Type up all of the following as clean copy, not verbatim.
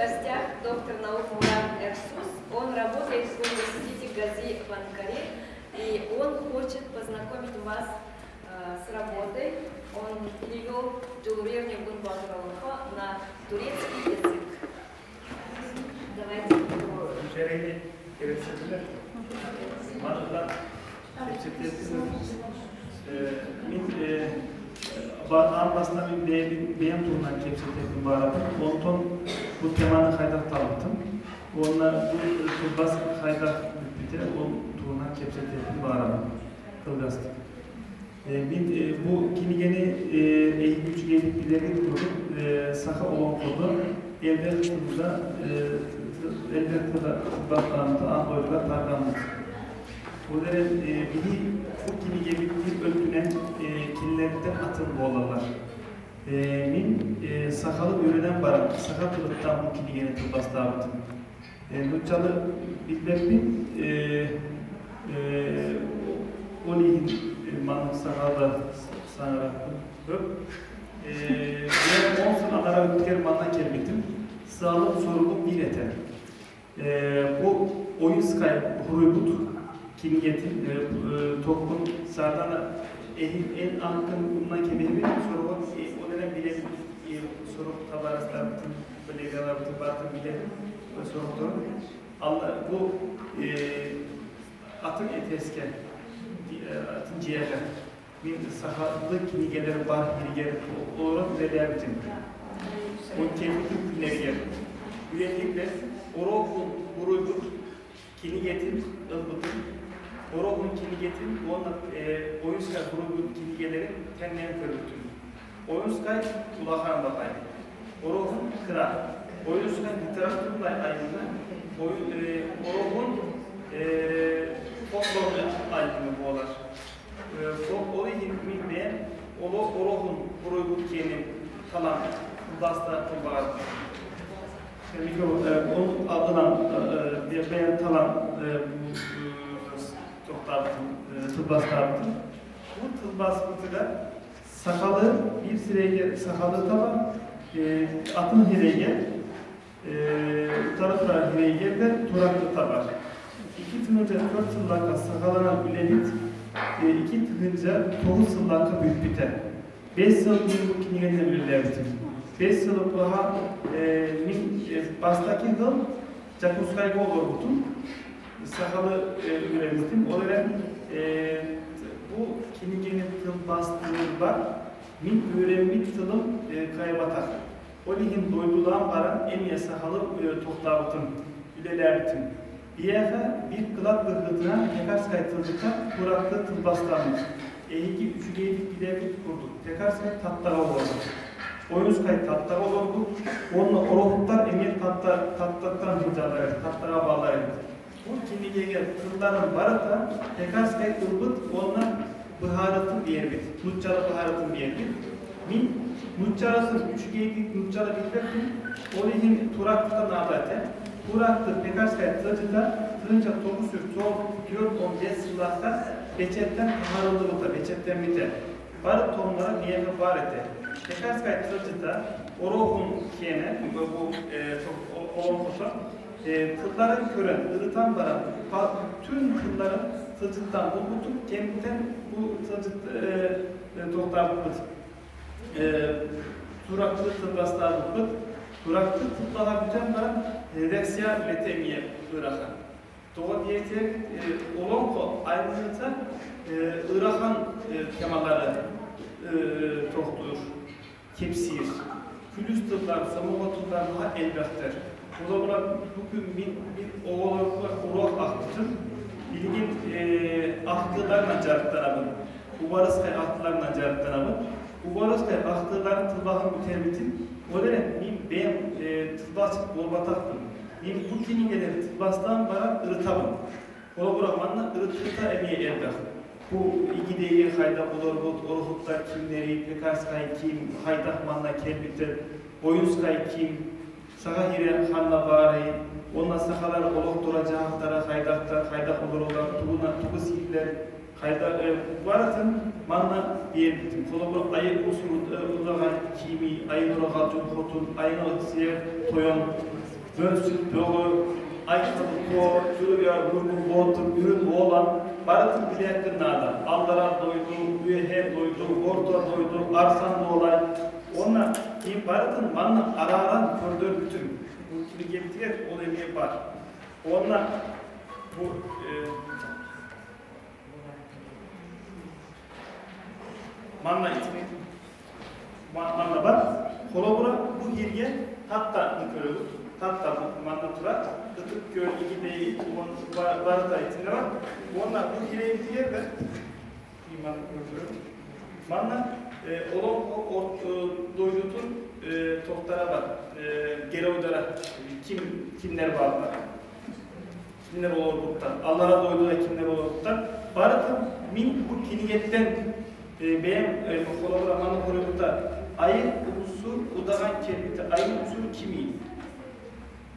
гостях доктор наук Мурат Эрсус. Он работает в университете Гази в Анкаре, и он хочет познакомить вас с работой. Он перевел Дьулуруйар Ньургун Боотур олоҥхо на турецкий язык. Давайте. Şereğini gerektirdiler. Manıklar Мин аан бастаан мин бэйэм туһунан кэпсэтиэхпин баҕарабын. Онтон бу теманы хайдах талбытым уонна бу тылбаас хайдах бүппүтэ ол туһунан кэпсэтиэхпин баҕарабын кылгастык. Мин бу кинигэни эһиги үчүгэйдик билэргит курдук саха олоҥхото элбэх тылга элбэх тыла тылбаастаабыта аан дойдуга тарҕаммыт. Ол эрэн биһи бу кинигэбит биир өттүнэн кинилэртэн атын буолаллар. Мин сахалы үөрэнэн баран саха тылыттан бу кинигэни тылбаастаабытым. Нууччалы билбэппин, ол иһин маннык сахалыы саҥараппын көп. Мен 10 сыл анараа өттүгэр манна кэлбитим. Сыалым-соругум биир этэ. Бу Ойускай суруйбут кинигэтин топпун саатан эн ааккын умнан кэбиһэбин, сороҕор ол эрэн билэбин, сорох табаарыстарбытын, коллегаларбытын барытын билэбин, сорохторун. Бу атын этээскэ, атын дьиэҕэ мин сахалыы кинигэлэр баар иһигэр олорон үлэлээбитим. Он кэлбитим күннэригэр үлэлиирбэр Ороһун уруйбут кинигэтин ылбытым. Ороһун кинигэтин уонна Ойуускай суруйбут кинигэлэрин тэҥнээн көрбүтүм. Ойуускай улахан баҕайы, Ороһун кыра. Ойуускай литературнай айымньы, Ороһун фольклорнай айымньы буолар. Ол иһин мин бэйэм олох ороһун буруйбут киэнин талан тылбаастаахпын баҕарбытым. Ол ылан бэйэм талан тохтообутум, тылбаастаабытым. Бу тылбааспытыгар сахалы биир сирэйгэ сахалы талан, атын сирэйгэ утары турар сирэйгэ туракты табар. 2004 сылларга саҕаланан үлэбит 2009 сылларга бүппүтэ. 5 сыл мин бу кинигэнэн үлэлээбитим. 5 сыл быһа мин бастакы сыл Дьокуускайга олорбутум, сахалы үөрэммитим. Ол эрэн бу кинигэни тылбаастыырбар мин үөрэммит тылым кыайбатах. Ол иһин дойдулаан баран эмиэ сахалы тохтообутум, үлэлээбитим. Биһиэхэ биир кылаат быһыытынан Пекарскай тылдьыта куоракка тылбаастаммыт. Эһиги үчүгэйдик билэргит курдук, Пекарскай Таттаҕа олорбут. Ойуускай Таттаҕа олорбут уонна Ороһуттар эмиэ Татта, Таттаттан сылдьаллар эбит, Таттаҕа бааллар эбит. Бу кинигэгэ тылларын барыта Пекарскай ылбыт уонна быһаарытын биэрбит, нууччалыы быһаарытын биэрбит. Мин нууччалыытын үчүгэйдик нууччалыы билбэппин, ол иһин тураактыта наада этэ. Тураакты Пекарскай тылдьыта 1944 сыллаахха бэчээттэн таһаарыллыбыта, бэчээттэммитэ. Бары томнара миэхэ баар этэ. Пекарскай тылдьыта Ороһун киэнэ, бу олоҥхото тылларын көрөн, ырытан баран, түн тылларын тылдьыттан булбутум, кэмтэн бу тылдьыт тохтообуппут. Туракты тылбастаабыппыт. Туракты тыллаһа бүтэн баран, редакция үлэтэ эмиэ ыарахан. Тоҕо диэтэр, олоҥхо айымньыта ыарахан темалары тохтуур, кэпсиир. Күлүс тыллар, сомоҕо тыллар наһаа элбэхтэр. Холобура, бу күн мин оҕолорго уруок ахтытым. Билигин ахтыыларынан дьарыктанабын. Убарыскай ахтыыларынан дьарыктанабын. Убарыскай ахтыыларын тылбааһын бүтэрбитим. Ол эрэн мин бэйэм тылбаасчыт буолбатахпын. Мин бу кинигэлэри тылбаастаан баран ырытабын. Холобура, манна ырытыыта эмиэ элбэх. Бу Игидэйи хайдах олорбут, Ороһуттар кимнэрий, Пекарскай ким, хайдах манна кэлбиттэр, Ойуускай ким, Саха сирэ ханна баарый, уонна сахалар олохторо-дьаһахтара хайдахтар, хайдах олороллор, тугунан тугу сииллэр, хайдах барытын манна биэрбитим. Холобур, айы усурут улаҕан кимий, айы нураҕа дьон хотун, айы сиэр тойон. Бөрсүт Бөҕө, Айхал Куо, Дьулуруйар Ньургун Боотур, Үрүн Уолан барытын билиэххин наада. Аллараа дойду, Үөһээ дойду, Орто дойду, Архан Дуолай уонна ким барытын манна арааран көрдөрбүтүм. Бу кинигэбитигэр ол эмиэ баар. Уонна бу манна итини манна бар. Холобура, бу иһиргэ Таттаны көрөбүт. Татта бу манна турар. Ытык Күөл Игидэйи барыта итиннэ бар. Уонна бу иһирэйбитигэр да манна көрөбүт. Манна олоҥхо дойдутун тохтара бар. Геройдара ким кимнер бааллар. Кимнер олорбуттар. Аллара дойдуга кимнер олорбуттар. Барытын мин бу кинигэттэн бэйэм холобура манна хоруйбута Айыл Умсур удаҕан кэлбитэ. Айыл Умсур кимий?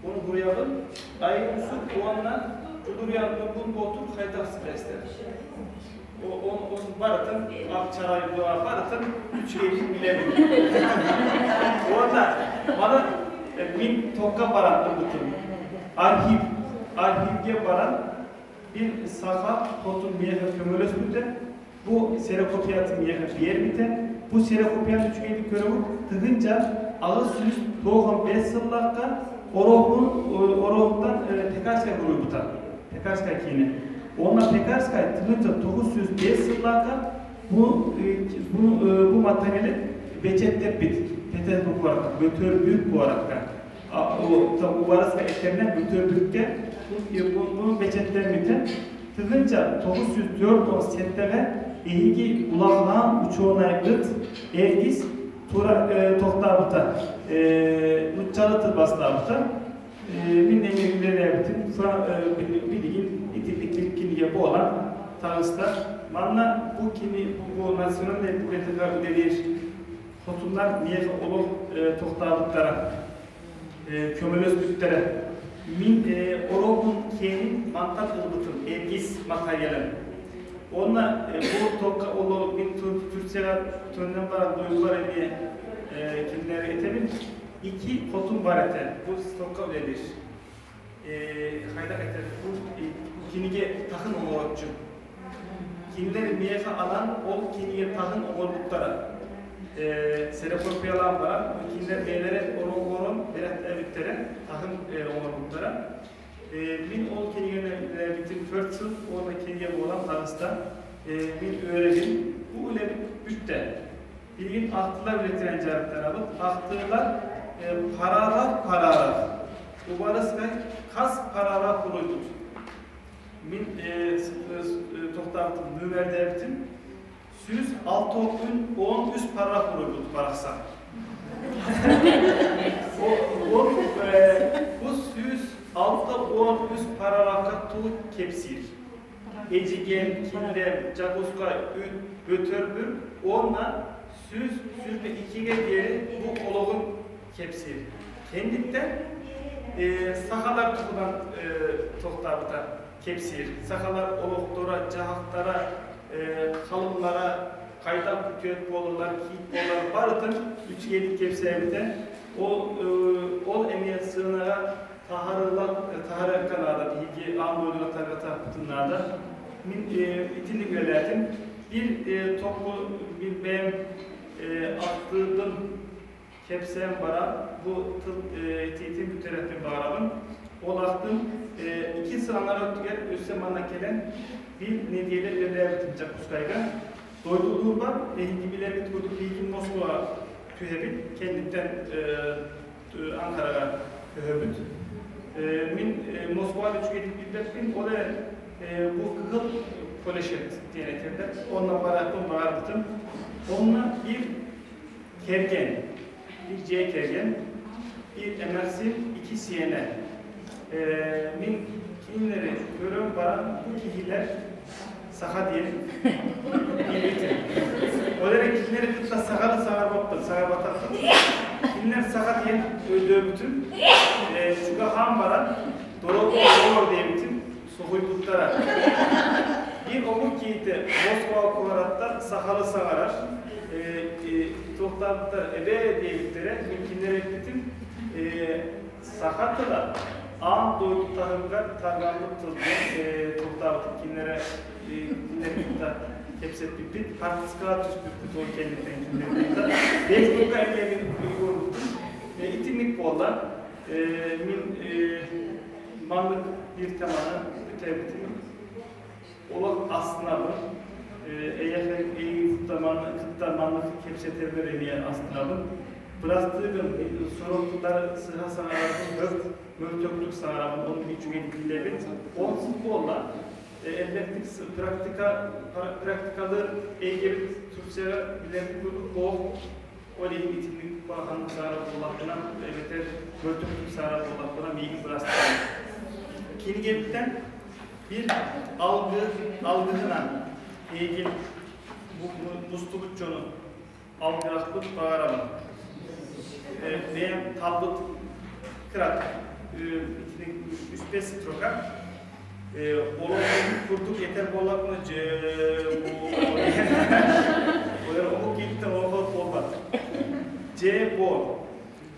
Оны хуруйабын. Айыл Умсур уонна Дьулуруйан Ньургун Боотур хайдах сибээстэр? Он барытын Акчарай барытын үчүгэйдик билэбин. Уонна маны мин токка баран ылбытым. Архив. Архивге баран bir саха хотун миэхэ көмөлөспүтэ. Бу ксерокопиятын миэхэ биэрбитэ. Бу ксерокопияны үчүгэйдик көрөбүт. 1895 сылларга Ороһуттан Пекарскай хуруйбута. Пекарскай киини. Онна Пекарскай 1905 сылларга бу материалы бечеттеппит. Петербург куоракка, Бөтөрбүрг куоракка. Убарыска эттеринен Бөтөрбүргке bunu бечеттеммите. 1904 сэттэҕэ эһиги улахан учуонайгыт Эргис тохтаабыта, нууччалыы тылбаастаабыта. Мин эмиэ үлэлээбитим, билигин итинник кинигэ буолан таҕыста. Манна бу кини бу национальнай библиотека үлэлиир хотуннар миэхэ олох тохтаабыттара, көмөлөспүттэрэ. Мин Ороһун киэнин мантан ылбытым, Эргис матырыйаалын. Онно бу токка оло мин Турцияга төннөн баран дойдулар эмиэ кинилэри этэбин. Ики хотун бар этэ, бу токка үлэлиир. Хайдах этэр, бу кинигэ таһын оҥороччу. Кинилэр миэхэ анан ол кинигэ таһын оҥорбуттара. Ксерокопиялаан баран, кинилэр бэйэлэрэ оҥорон бэлэхтээбиттэрэ, таһын оҥорбуттара. Мин ол кинигэни үлэлээбитим 4 сыл, уонна кинигэ буолан таҕыста. Мин үөрэбин, бу үлэбит бүттэ. Билигин ахтыылар үлэтинэн дьарыктанабыт. Ахтыылар параграф параграф. Убарыскай хас параграф хуруйбут. Мин тохтаабытым, нүмердээбитим. 106 13 параграф хуруйбут барахсан. Бу 106 13 параграфка тугу кэпсиир. Эдьигээн, Киллэм, Дьокуускай, Үт, Бөтөрбүр уонна 122-гэ диэри бу олоҕун кэпсиир. Кэнниттэн сахалар туһунан тохтаабыта кэпсиир. Сахалар олохторо, дьаһахтара, халымнара, хайдах күтүөт буолаллар, кийиит буолар барытын үчүгэйдик кэпсээбитэ. Ол эмиэ сыанаҕа таһаарыллан таһаарыахха наада, биһиги аан дойдуга тарҕатыахпытын наада. Мин итинник үлэлээтим. Bir топу мин бэйэм ахтыыбын кэпсээн баран бу тыл этиитин бүтэрэрбин баҕарабын. Ол ахтым 2 сыл анараа өттүгэр өссө манна кэлэн bir нэдиэлэ үлэлээбитим Дьокуускайга. Дойдулуурбар эһиги билэргит курдук биһиги Москваҕа түһэбит, кэнниттэн Анкараҕа көһөбүт. Мин Москваҕа үчүгэйдик билбэппин, ол эрэн бу кыһыл площадь диэн этэллэр. Онно барыахпын баҕарбытым. Онно bir кэргэн, bir дьиэ кэргэн, bir эмээхсин, ики сиэнэ. Мин кинилэри көрөн баран бу киһилэр саха диэн билбитим. Ол эрэн кинилэри кытта сахалыы саҥарбаппын, саҥарбатахпын. Кинилэр саха диэн өйдөөбүтүм. Чугаһаан баран дорообо диэбитим, соһуйбуттара. Bir омук киһитэ Москва куораттан сахалыы саҥарар. Туохтаабыттар эбээ диэбиттэрэ, мин кинилэри эппитим. Саха тыла аан дойду таһымыгар тарҕаммыт тыл диэн тылтаабытын кинилэрэ кинилэри кытта кэпсэппиппит, хаартыскаҕа түспүппүт ол кэнниттэн кинилэри кытта. Фейсбукка эмиэ мин уурбуттум. Итинник буолла. Мин маннык биир теманы бүтэрбитим. Олох астынабын. Эйиэхэ эйигин кытта маннык кэпсэтэрбэр эмиэ астынабын. Бырастыыгын, сорох тыллар сыһа саҥарарбын бэрт мөлтөхтүк саҥарабын, ону үчүгэй билэбин. Онсуз буолла, элбэхтик практика, практикалыыр эйгэбит Турцияҕа билэрбит курдук ол ол иһин итинник улаханнык саҥарар буоллахпына, эбэтэр мөлтөхтүк саҥарар буоллахпына миигин бырастыыбын. Кинигэбиттэн Bir algı, алгыһынан эйигин мустубут дьону алгыахпыт баҕарабын. Бэйэм талбыт кыра үспэс строка. Олох курдук этэр буоллахпына дьэ омук киһиттэн олохо буолбат. Дьэ буол.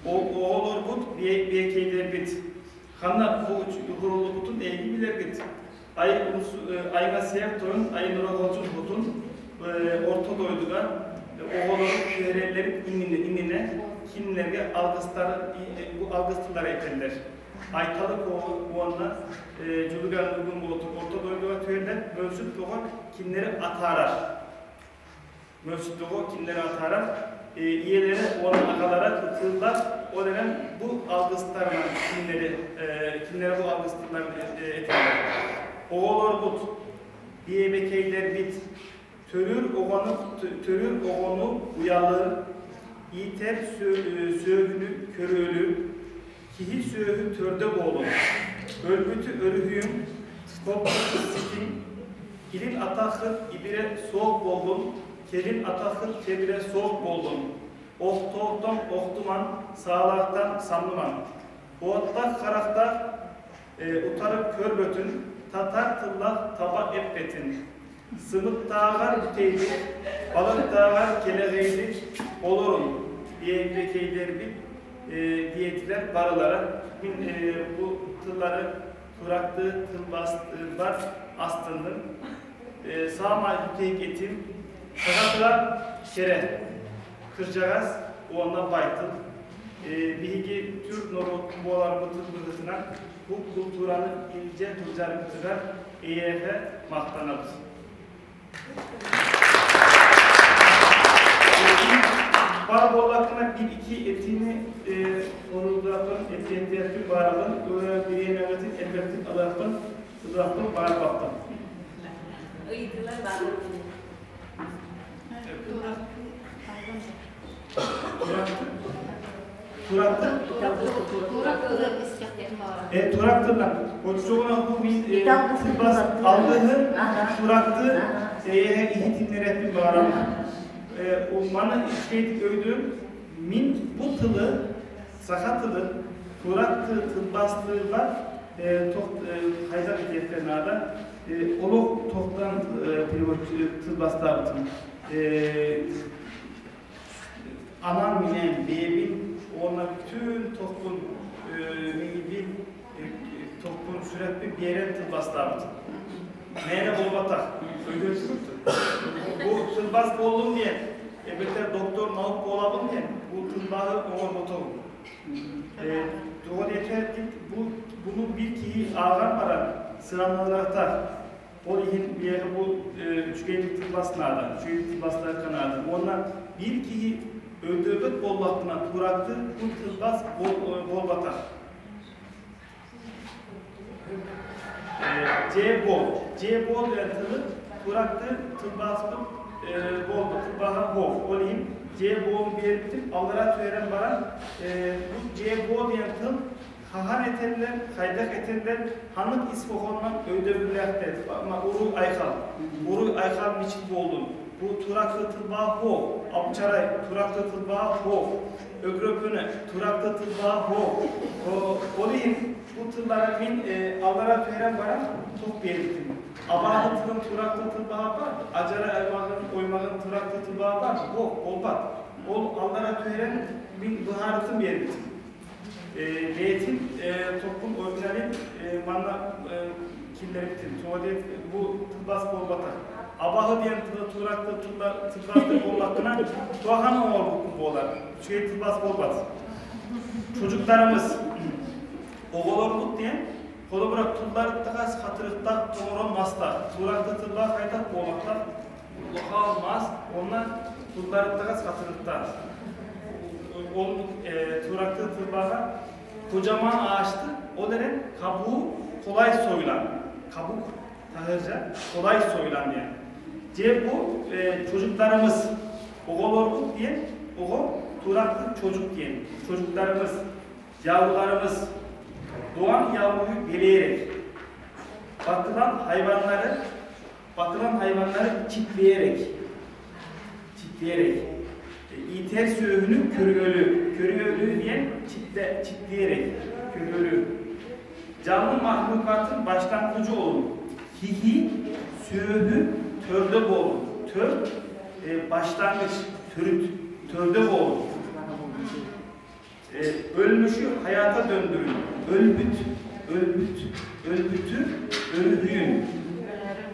Оҕолорбут биэкэйдэрбит Ханна бу уһуруллубутун эһиги билэргит. Ай айга сиэр тойон ай нураҕолдьун хотун орто дойдуга оҕолору түһэрэллэрин иннинэ кинилэргэ алгыстары бу алгыстылары этэллэр. Айталы уонна Дьулуган Нургун Боотур орто дойдуга түһэллэр, мөлсүт тоҕо кинилэри атаарар. Мөстөҕө кинилэри атаарар, ийэлэрэ уонна аҕалара ытыыллар, ол эрэн бу алгыстарынан кинилэри кинилэри бу алгыстарынан этэллэр. Оҕолорбут, биэбэкэйдэрбит төрүүр оҕону төрүүр оҕону уйалыы, иитэр сүөһүнү көрүөлүү, киһи сүөһү төрдө буолун, өлбүтү өрүһүйүҥ, хоппуту ситиҥ, илин атаххыт ибирэ суох буоллун, кэлин атаххыт кэбирэ суох буоллун, охтоохтон охтуман, саалаахтан самныман, уоттаах харахтаах утары көрбөтүн, татар тыллаах таба эппэтин, сымыттааҕар бүтэйдик, балыктааҕар кэлэҕэйдик олорун, диэбэкэйдэрбит диэтилэр барылара. Мин бу тыллары туракты тылбастыырбар астынным. Саамай бүтэйик этим саха кэрэ, кырдьаҕас уонна байтыл. Биһиги түрк норуот буоларбытын быһыытынан бу култуураны илдьэ сылдьарбытыгар эйиэхэ махтанабыт. Бар буоллаххына bir-iki этиини оруоллаахпын, эппиэттиэхпин баарабын, бириэмэҕитин элбэхтик алыахпын, ылыахпын баарбаппын. Ыйытыылар баар. Туракты? Турактырдан. Оччоҕуна бу мин тылбас алгыһы туракты эйэһэ иһитиннэрэппин баҕарабын. Маны үчүгэйдик өйдүөм. Мин бу тылы, саха тылын туракты тылбастыырбар хайдах этиэххэ наада, олох тохтан тылбастаабытым. Анам-минээн бэйэбин уонна бүтүн тохпун миигин тохпун сүрэхпин биэрэн тылбастаабытым. Мээнэ буолбатах. Бу тылбас буоллум диэн, эбэтэр доктор наук буолабын диэн, бу тылбаһы оҥорботоҕум. Тоҕо диэтэр бу буну bir киһи ааҕан баран сыаналыахтаах. Ол иһин биһиэхэ бу үчүгэйдик тылбас наада, үчүгэйдик тылбастыахха наада. Уонна биир киһи өйдөөбөт буоллахпына, тураактыр бу тылбас буолбатах. Дьээ-буол. Дьээ-буол диэн тылы тураактыр тылбааспыт буолбут, тылбааһа буол. Ол иһин дьээ-буолу биэрбитим, аллара түһэрэн баран, бу дьээ-буол диэн тыл хаһан этэллэр, хайдах этэллэр, ханнык ис хоһоонунан өйдөбүллээхтэр. Уруй айхал, уруй айхал мичил буоллун. Бу туракты тылбаа хоох, апчарай туракты тылбаа хоох, өгрөпүнэ туракты тылбаа хоох. Ол иһин бу тыллары мин аллара түһэрэн баран тух биэрбитим. Абааһы тылын туракты тылбаа бар, ажара аймағын, оймағын туракты тылбаа бар, хоох, болбат. Ол аллара түһэрэн мин быһаарытым биэрбитим. Бэйэтин топпун оригиналин манна киллэрбитим. Тоҕо диэн бу тылбаас буолбатах. Абаһы диэн тылы тууракты тылбаастыыр буоллаххына, туоханы оҥорбуккун буолар. Үчүгэй тылбаас буолбат. Çocuklarımız, оҕолорбут диэн холобура тулларыттаҕас хатырыктаах тоҥорон мастаах, тууракты тыллаах хайдах буолуохтаах улахан мас уонна тулларыттаҕас хатырыктаах. Ол тууракты тылбааҕа kocaman ağaçtı, ол эрэн kabuğu kolay soyulan, kabuk tahırca kolay soyulan diye. Дьэ бу çocuklarımız, оҕолорбут диэн, оҕо тууракты çocuk диэн, çocuklarımız, yavrularımız doğan yavruyu beleyerek, bakılan hayvanları, bakılan hayvanları çitleyerek, çitleyerek, iter söğünü körüölü, körüölü diyen çitle, çitleyerek, körüölü. Canlı mahlukatın başlangıcı olun. Hihi, söğühü, törde boğulun. Tör, başlangıç, törüt, törde boğulun. Ölmüşü hayata döndürün. Ölbüt, ölbüt, ölbütü, ölühüyün.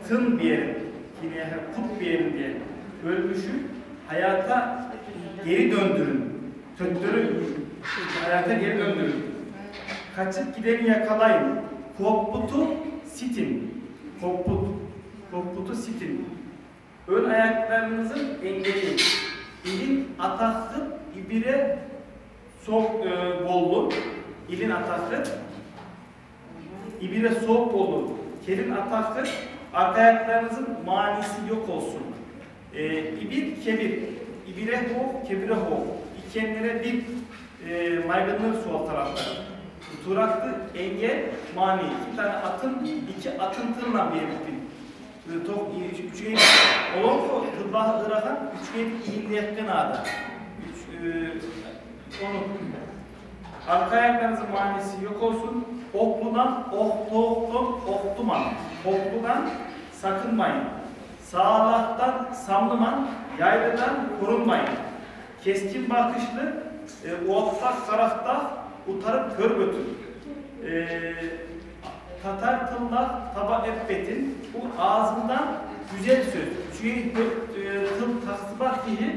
Tın bir yerin, kut bir yerin diye. Ölmüşü hayata geri döndürün. Töttürü hayata geri döndürün. Kaçıp gideni yakalayın. Kopputu sitin. Kopput. Kopputu sitin. Ön ayaklarınızın engeli. İlin ataklı ibire soğuk bollu. İlin ataklı ibire soğuk bollu. Kelin ataklı arka ayaklarınızın manisi yok olsun. İbir kebir. İbire ho, kebire ho. İkenlere bir maygınlığı sol tarafta. Turaklı engel mani. İki tane atın, iki atıntınla bir bütün. Tok üçgen olonko tılbah ırahan üçgen iyinleyekken adı. Onu arka ayaklarınızın manisi yok olsun. Okludan oktu oktuman. Okludan sakınmayın. Sağlaktan samlıman, yaylıdan korunmayın. Keskin bakışlı, uattak karaktak, utarıp körbötün. Tatar tıllah taba ebbetin, bu ağzından güzel söz. Çünkü tıl taksıbat diye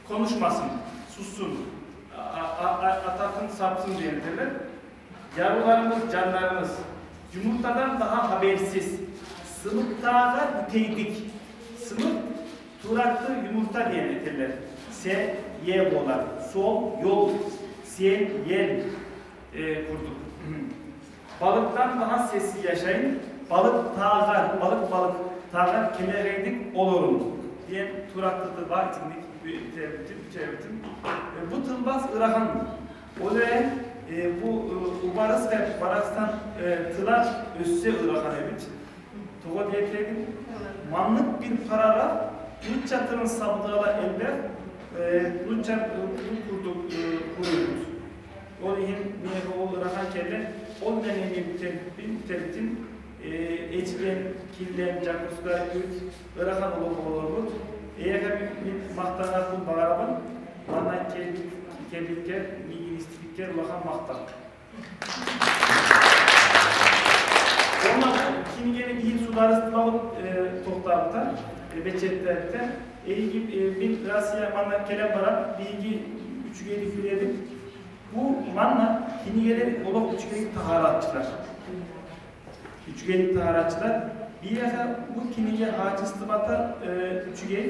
konuşmasın, sussun. Atakın sapsın diye derler. Yavrularımız, canlarımız, yumurtadan daha habersiz. Sımıktağa üteydik. Sımık, turaklı yumurta diye derler. S, Y boğlar. Sol, yol, S, yel kurduk. Balıktan daha sessiz yaşayın. Balık tağar, balık balık tağar kemereydik olurum diye turaklı var içindik bütün. Bu tılbaz Irahan. O da bu Ubarız ve Barakistan tılar össe Irahan evet. Togo diye dedim. Manlık bir parara Nutça tılın sabdığala elber Nutça kurduk kuruduk. O ihin niye o Irahan kelle o deneyimi bitebitin eçken, killen, jakuska, üt, Irahan olup olurgut. Eğer bir mahtana kul bağırabın, bana kelbitker, migin istibikker, ulahan mahtar. Ondan kinigeni bihin sudarıstımabıt toqtabıta, beçetlerite. Eğigi bin Rusya manna kelem bara, bilgi üçgeni filedik. Bu manna kinigeleri olok üçgeni taharatçılar. Üçgeni taharatçılar. Bir yaka bu kinige haçıstıbata üçgen,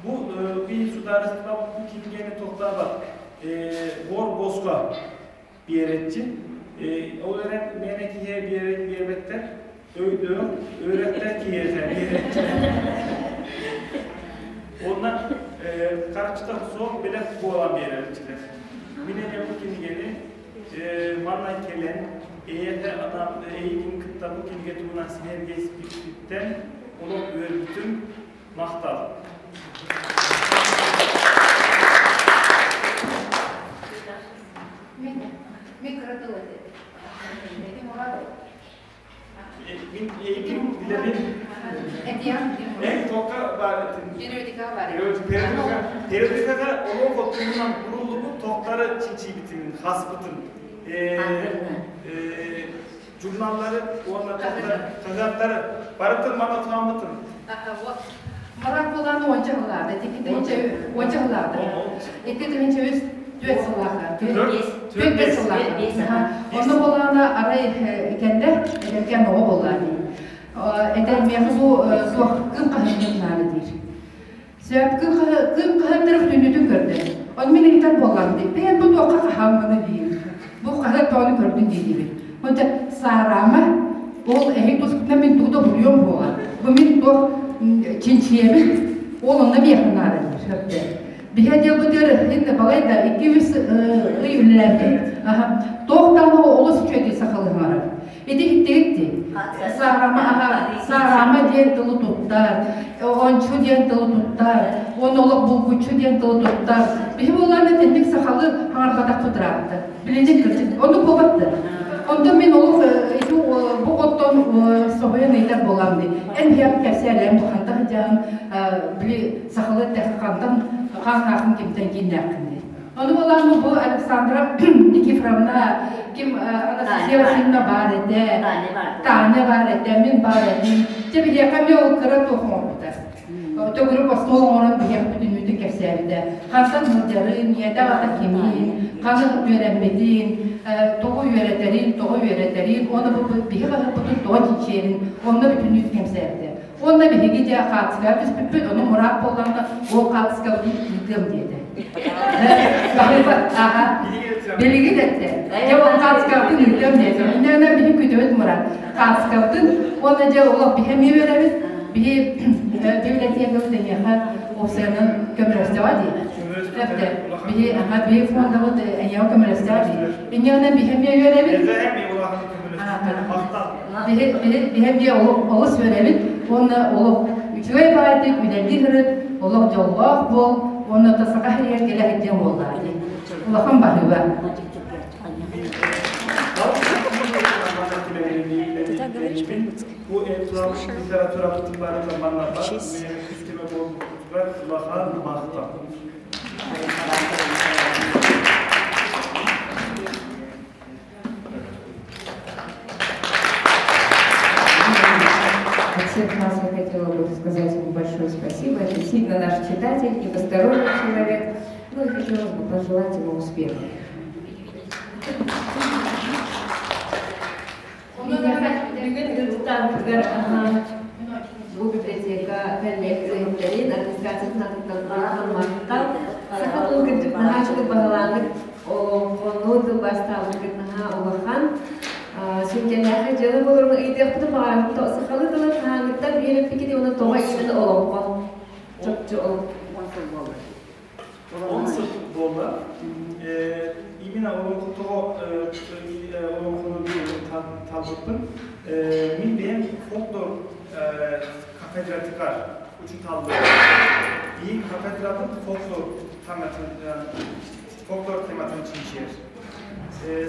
bu bir sudarıstıba bu kinigeni toqtabat bor boska bir yeretçi. O eren menekiye bir yere bir yeretler, öydü, öğretler ki yeter bir yeretçi. Ondan karşıda soğuk bile bu olan bir yeretçiler. Minene bu kinigeni manna kelen eğer adam eğitim kıtta bu kinige tuğunan sinergez bitten olup örgütüm mahtal. Min eğitim bilemin. En toka var. Periodika var. Periodikada olok oturumundan buruldu bu tokları çiçi bitimin, hasbıtın. журналлары уонна хаһыаттары барытын манна туһаммытым. Марат буолан уонча сыллаата, 2 тыһыынча уонча сыллаата. 2 тыһыынча 3 4 сыллаата. 4 5 сыллаата. Онно буолаана арай кэллэ, эдэркээн оҕо буолла дии. Этэр миэхэ бу туох Кыым хаһыатын наада диир. Сөп Кыым хаһыаттары бүтүннүүтүн көрдө. Оны мин ыйытар буоллам дии. Бэйэн бу туохха хаһааммыны диир. Бу хаһыат тоҕону көрдүн дии диибин. Онто саараама ол эһик тускутунан мин тугу да буруйум буола. Бу мин туох чинчийэбин, ол онно миэхэ наада диир. Сөптө. Биһэ диэлбытыгар хин балай да 2-3 ый үлэлээбит. Туох даҕаны олус үчүгэй сахалыһымарар. Ити иттигит дии. Саарама аха, саарама диэн тылы туттар, ончу диэн тылы туттар, уонна олох булгуччу диэн тылы туттар. Биһи буоллаана тинник сахалы хаҥарбатахпыт ыраатта. Билинник кырдьык. Оннук буолбатты. Онтон мин олох ити бу оттон соһуйан ыйтар буолам дии. Эн биһиэхэ кэпсээлэрим хантан сылдьаһын били сахалы хантан хаан кимтэн кииннээххин дии. Ону буолан бу Александра Никифоровна, ким Анастасия Васильевна баар этэ, Таня баар этэ, мин баар этим. Дьэ биһиэхэ эмиэ ол кыра туох оҥорбута. Төгүрүк остуол оҥорон биһиэхэ бүтүннүүтүн кэпсээбитэ. Хантан сылдьарын, ийэтэ аҕата кимин, ханы үөрэммитин, тоҕо үөрэтэрин, тоҕо үөрэтэрин, уонна бу биһи хаһыппытын тоҕо чинчийэрин онно бүтүннүүтүн кэпсээбитэ. Уонна биһиги дьэ хаартыскаҕа түспүппүт, ону Мурат буоллаҕына ол хаартыскабытын ыытыам диэтэ. Аха. Билигин эттэ. Дьэ ол хаартыскабытын ыытыам диэтэ. Инньэ биһи күтүбүт Мурат. Хаартыскабытын уонна дьэ олох биһи эмиэ үөрэбит. Биһи библиотекабыт эһиэхэ уопсайынан көмөлөстөҕө дии. Эптэ. Биһи аха биһи фондабыт эһиэхэ көмөлөстөҕө дии. Инньэ биһи эмиэ үөрэбит. Биһи биһи эмиэ олус үөрэбит уонна олох үчүгэй баайдык үлэлии сырыт, олох дьоллоох буол уонна то саха сиригэр кэлэ сылдьан буоллаа дии. Улахан баһыыба. Ты говоришь по-якутски? Бу литература Учись. Улахан махтал. От всех нас я хотела бы сказать ему большое спасибо. Это действительно наш читатель, не посторонний человек. Ну и хотелось бы пожелать ему успехов. Бүгүн ыалдьыттарбытыгар бу библиотека коллекциятын администрациятын атыттан улахан махтал. Саха тылын кырдьык наһаа үчүгэй баһылаабыт олоҥхону тылбаастаабыккыт наһаа улахан. Сүҥкэннээхэй дьыала буоларын ыйытыахпытын баҕарабыт. Сахалыы тылын хаһааҥҥыттан үөрэппиккитий уонна тоҕо именно олоҥхо? Чопчу ол. 10 сыл буолла. Именно олоҥхо тоҕо олоҥхону талбыппын. Мин бэйэм фольклор кафедратыгар учууталлыыр. Биир кафедрабыт фольклор тематын, фольклор тематын чинчийэр.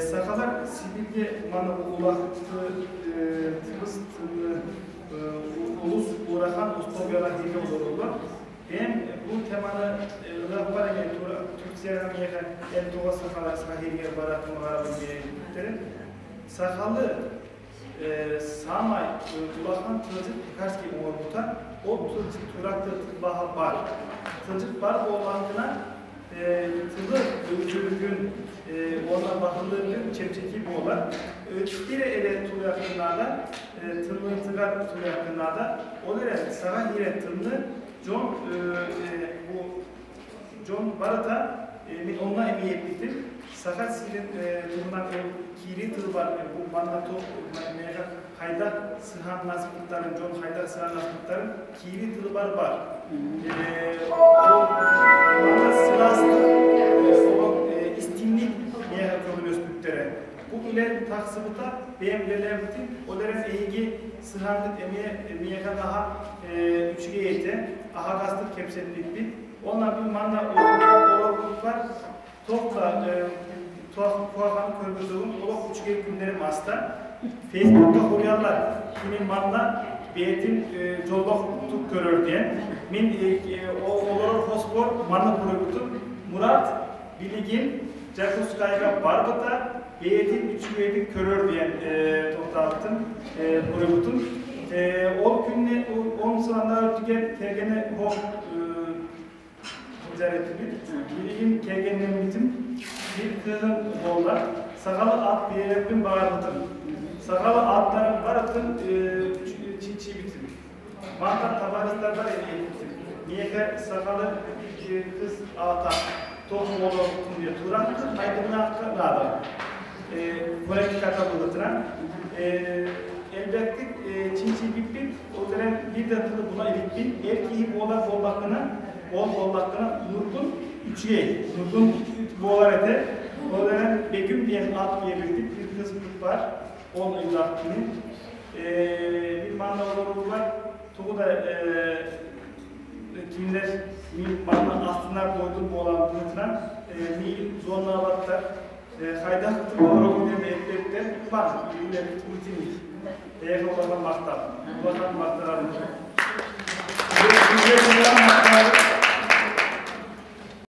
Сахалар Сибииргэ маны улахты тыбыс олус ыарахан условияҕа диэки олороллор. Бэйэм бу теманы ылыахпар эмиэ Турцияҕа миэхэ эн тоҕо сахалар саха сиригэр баратын баҕарабын диэбиттэрин. Сахалы саамай улахан тылдьыт Пекарский оҥорбута, ол тылдьыт турақты тылбааһа баар. Тылдьыт бар буоллаҕына тылы өйдүүргүн уонна баһылыыргын чэпчэки буолар. Өттүрэ эрэ туруйаххын наада, тыллыытыгар туруйаххын наада. Ол эрэн саҕа иһирэ тылны дьон бу дьон барыта мин онно эмиэ эппитим. Саха сирин туһунан ол киирии тыл бар бу манна туох миэхэ хайдах сыһыаннаспыттарын, дьон хайдах сыһыаннаспыттарын киирии тылы бар бар. Ол манна сылаастык истиҥник миэхэ көмөлөспүттэрэ. Бу үлэ тахсыбыта, бэйэм үлэлээбитим, ол эрэн эһиги сыһыаҥҥыт эмиэ миэхэ наһаа үчүгэй этэ, аһаҕастык кэпсэппиппит. Онно мин манна олорбуппар туох да куһаҕаны көрбөтөҕүм, олох үчүгэй күннэрим ааста. Фейсбукка суруйаллар, кини манна бэйэтин дьоллоохтук көрөр диэн. Мин олорор хоспор манна суруйбутум. Мурат билигин Дьокуускайга барбыта бэйэтин үчүгэйдик көрөр диэн тохтообутум, буруйбутум. Ол күнне он сыланнар өттүгэр кэргэнэ оһох сылдьар этибит. Билигин кэргэннэммитим. Биир кыыһым буолла. Сахалы ат биэрэппин баҕарбытым. Сахалы аттарын барытын чинчийбитим. Мантан табаарыстарбар эппитим. Миэхэ сахалы кыз аата туох буолуохтун диye тураахтын майгыннаахха наада. Политиката быһыытынан элбэхтик чинчийбиппит, ол эрэн биир да тылы була иликпин. Эр киһи буолар буоллаххына, ол буоллаххына нургун үчүгэй, нургун буолар этэ. Ол эрэн Бегүм диэн ат биэрбиппит, биир кыыспыт бар, ол ыйдаах кини. Мин манна олоруулар тугу да кинилэр мин манна астынар дойдум буолан быһыытынан миигин зонаабаттар хайдах олоробун диэн эппэттэр бар үлэбит итинник эйиэхэ улахан махтал улахан махтанабын.